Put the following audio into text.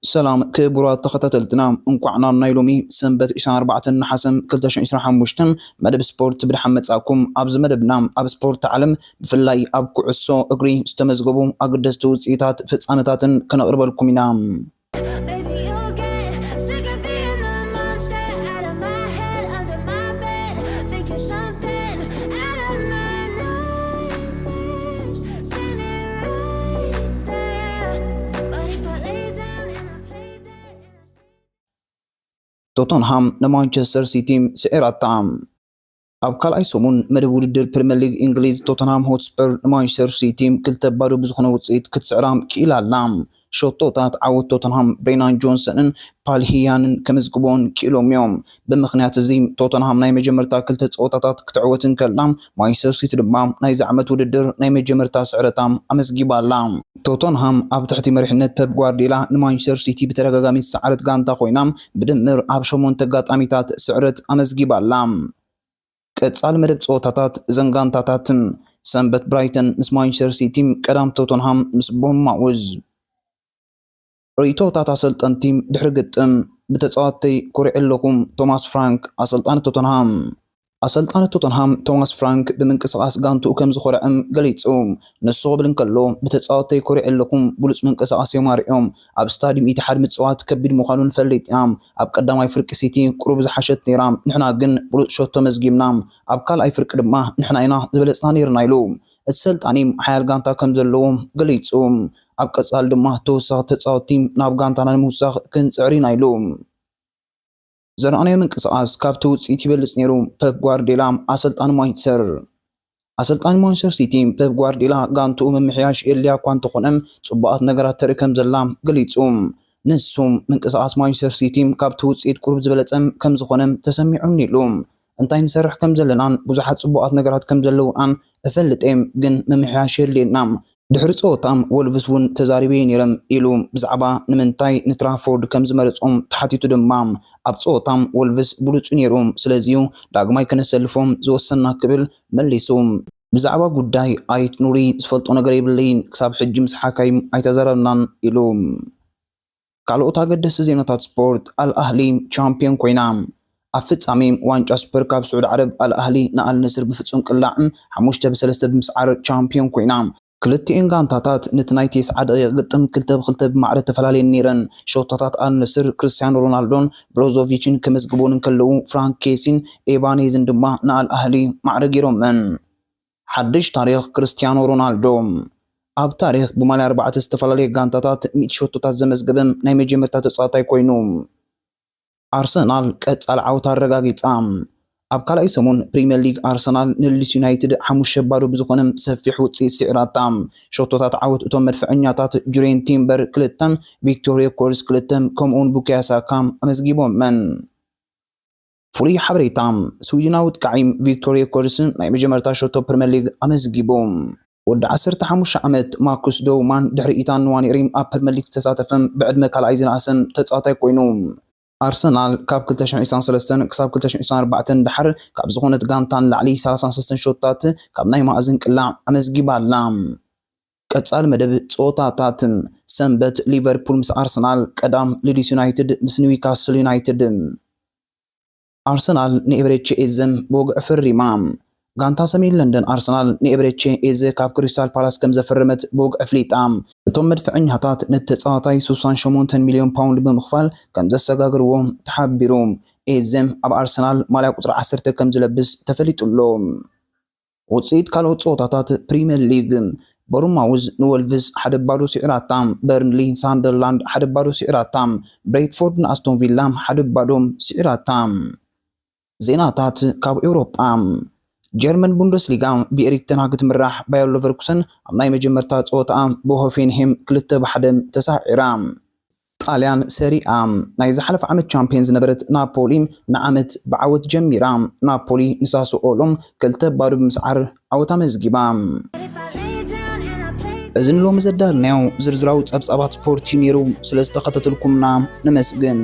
ሰላም ክቡራት ተኸታተልትና፣ እንኳዕ ናብ ናይ ሎሚ ሰንበት ዕስራን ኣርባዕተን ነሓሰ ክልተ ሽሕን ዕስራን ሓሙሽተን መደብ ስፖርት ብደሓን መጻእኩም። ኣብዚ መደብና ኣብ ስፖርት ዓለም ብፍላይ ኣብ ኩዕሶ እግሪ ዝተመዝገቡ ኣገደስቲ ውጽኢታት ፍጻመታትን ከነቕርበልኩም ኢና። Baby, you'll get sick of being the monster out of my head, under my bed. Think you're something out of my nightmares. Standing right there. But if I lay down and I play dead and I ቶተንሃም ንማንቸስተር ሲቲ ስዒራታ። ኣብ ካልኣይ ሰሙን መደብ ውድድር ፕሪምየር ሊግ እንግሊዝ፣ ቶተንሃም ሆትስፐር ንማንቸስተር ሲቲ ክልተ ባዶ ብዝኾነ ውፅኢት ክትስዕራ ክኢላ ኣላ። ሸቶታት ዓወት ቶተንሃም ብሬናን ጆንሰንን ፓልሂያንን ከመዝግቦን ክኢሎም እዮም። ብምኽንያት እዚ ቶተንሃም ናይ መጀመርታ ክልተ ፀወታታት ክትዕወት እንከላ፣ ማንቸስተር ሲቲ ድማ ናይዚ ዓመት ውድድር ናይ መጀመርታ ስዕረታ ኣመዝጊባ ኣላ። ቶተንሃም ኣብ ትሕቲ መሪሕነት ፐፕ ጓርዲዮላ ንማንቸስተር ሲቲ ብተደጋጋሚ ዝሰዓረት ጋንታ ኮይና፣ ብድምር ኣብ ሸሞንተ ኣጋጣሚታት ስዕረት ኣመዝጊባ ኣላ። ቀጻሊ መደብ ጸወታታት እዘን ጋንታታትን፣ ሰንበት ብራይተን ምስ ማንቸስተር ሲቲ፣ ቀዳም ቶተንሃም ምስ ቦርንማውዝ። ርእይቶታት ኣሰልጠንቲ ድሕሪ ግጥም። ብተጻወትተይ ኮሪዐ ኣለኹ። ቶማስ ፍራንክ፣ ኣሰልጣኒ ቶተንሃም። ኣሰልጣኒ ቶተንሃም ቶማስ ፍራንክ ብምንቅስቓስ ጋንትኡ ከም ዝኾርዐም ገሊጹ። ንሱ ክብል እንከሎ፣ ብተጻወትተይ ኮሪዐ ኣለኹ፣ ብሉጽ ምንቅስቓስ እዮም ኣርእዮም። ኣብ ስታድዩም ኢትሓድ ምጽዋት ከቢድ ምዃኑ ንፈልጥ ኢና። ኣብ ቀዳማይ ፍርቂ ሲቲ ቁሩብ ዝሓሸት ነይራ፣ ንሕና ግን ብሉጽ ሸቶ መዝጊብና። ኣብ ካልኣይ ፍርቂ ድማ ንሕና ኢና ዝበለጽና ነይርና ኢሉ። እቲ ሰልጣኒ ሓያል ጋንታ ከም ዘለዎ ገሊጹ። ኣብ ቀጻሊ ድማ ተወሳኺ ተጻወትቲ ናብ ጋንታና ንምውሳኽ ክንጽዕር ኢና ኢሉ። ዘርኣናዮ ምንቅስቓስ ካብቲ ውጽኢት ይበልጽ ነይሩ። ፐፕ ጓርዲዮላ፣ ኣሰልጣኒ ማንቸስተር። ኣሰልጣኒ ማንቸስተር ሲቲ ፐፕ ጓርዲዮላ ጋንትኡ ምምሕያሽ የድልያ እኳ እንተኾነ፣ ጽቡቓት ነገራት ተርኢ ከም ዘላ ገሊጹ። ንሱ፣ ምንቅስቓስ ማንቸስተር ሲቲ ካብቲ ውጽኢት ቁሩብ ዝበለጸ ከም ዝኾነ ተሰሚዑኒ ኢሉ። እንታይ ንሰርሕ ከም ዘለናን ብዙሓት ጽቡቓት ነገራት ከም ዘለውናን እፈልጥ እየ፣ ግን ምምሕያሽ የድልየና። ድሕሪ ጸወታ ወልቭስ እውን ተዛሪበ ነይረ ኢሉ። ብዛዕባ ንምንታይ ንትራፎርድ ከም ዝመረጾም ተሓቲቱ ድማ፣ ኣብ ጸወታ ወልቭስ ብሉጽ ነይሩ፣ ስለዚዩ ዳግማይ ከነሰልፎም ዝወሰንና ክብል መሊሱ። ብዛዕባ ጉዳይ ኣይት ኑሪ ዝፈልጦ ነገር የብለይን፣ ክሳብ ሕጂ ምስ ሓካይም ኣይተዛረብናን ኢሉ። ካልኦት ኣገደስቲ ዜናታት ስፖርት። ኣል ኣህሊ ቻምፒዮን ኮይና። ኣብ ፍጻሜ ዋንጫ ሱፐር ካፕ ስዑዲ ዓረብ ኣል ኣህሊ ንኣል ነስር ብፍጹም ቅላዕ ሓሙሽተ ብሰለስተ ብምስዓር ቻምፒዮን ኮይና። ክልቲኤን ጋንታታት ነቲ ናይ ተስዓ ደቂቕ ግጥም ክልተ ብክልተ ብማዕረ ተፈላለየን ነይረን። ሸቶታት ኣል ነስር ክርስቲያኖ ሮናልዶን ብሮዞቪችን ከመዝግቦን እንከለዉ፣ ፍራንክ ኬሲን ኤባኔዝን ድማ ንኣል ኣህሊ ማዕረ ገይሮመን። ሓድሽ ታሪኽ ክርስቲያኖ ሮናልዶ። ኣብ ታሪኽ ብማልያ ኣርባዕተ ዝተፈላለየ ጋንታታት ሚእቲ ሸቶታት ዘመዝገበ ናይ መጀመርታ ተጻዋታይ ኮይኑ። ኣርሰናል ቀጻሊ ዓወት ኣረጋጊጻ። ኣብ ካልኣይ ሰሙን ፕሪምየር ሊግ ኣርሰናል ንሊድስ ዩናይትድ ሓሙሽተ ባዶ ብዝኾነ ሰፊሕ ውጽኢት ስዒራታ። ሸቶታት ዓወት እቶም መድፈዐኛታት ጁሬን ቲምበር ክልተ፣ ቪክቶር ዮከርስ ክልተ፣ ከምኡውን ቡካዮ ሳካ ኣመዝጊቦመን። ፍሉይ ሓበሬታ። ስዊድናዊ ኣጥቃዒ ቪክቶር ዮከርስ ናይ መጀመርታ ሸቶ ፕሪምየር ሊግ ኣመዝጊቡ። ወዲ ዓሰርተ ሓሙሽተ ዓመት ማኩስ ዶውማን ድሕሪ ኢታን ንዋኔሪ ኣብ ፕሪምየር ሊግ ዝተሳተፈ ብዕድመ ካልኣይ ዝነኣሰ ተጻዋታይ ኮይኑ። ኣርሰናል ካብ ክልተ ሽሕን ዕስራን ሰለስተን ክሳብ ክልተ ሽሕን ዕስራን ኣርባዕተን ደሓር ካብ ዝኾነት ጋንታ ንላዕሊ ሰላሳን ሰለስተን ሸቶታት ካብ ናይ ማእዝን ቅላዕ ኣመዝጊባ ኣላ። ቀጻሊ መደብ ጸወታታት። ሰንበት ሊቨርፑል ምስ ኣርሰናል፣ ቀዳም ሊድስ ዩናይትድ ምስ ኒውካስል ዩናይትድ። ኣርሰናል ንኤበረቼ ኤዘ ብወግዒ ፈሪማ። ጋንታ ሰሜን ለንደን ኣርሰናል ንኤበረቼ ኤዘ ካብ ክሪስታል ፓላስ ከም ዘፈረመት ብወግዒ ኣፍሊጣ። እቶም መድፈዐኛታት ነቲ ተጻዋታይ ስሳን ሸሞንተን ሚልዮን ፓውንድ ብምኽፋል ከም ዘሰጋገርዎ ተሓቢሩ። ኤዘ ኣብ ኣርሰናል ማልያ ቁጽሪ ዓሰርተ ከም ዝለብስ ተፈሊጡ ኣሎ። ውጽኢት ካልኦት ጸወታታት ፕሪምየር ሊግ። ቦርንማውዝ ንወልቭስ ሓደ ባዶ ስዒራታ። በርንሊ ሳንደርላንድ ሓደ ባዶ ስዒራታ። ብሬትፎርድ ንኣስቶን ቪላ ሓደ ባዶ ስዒራታ። ዜናታት ካብ ኤውሮጳ። ጀርመን ቡንደስሊጋ ብኤሪክ ተን ሃግ ትምራሕ ባየር ሌቨርኩሰን ኣብ ናይ መጀመርታ ጸወታኣ ብሆፌንሄም ክልተ ብሓደ ተሳዒራ። ጣልያን ሰሪኣ። ናይ ዝሓለፈ ዓመት ቻምፒየን ዝነበረት ናፖሊ ንዓመት ብዓወት ጀሚራ። ናፖሊ ንሳስኦሎ ክልተ ባዶ ብምስዓር ዓወት ኣመዝጊባ። እዚ ንሎሚ ዘዳልናዮ ዝርዝራዊ ጸብጻባት ስፖርት እዩ ነይሩ። ስለ ዝተኸታተልኩምና ነመስግን።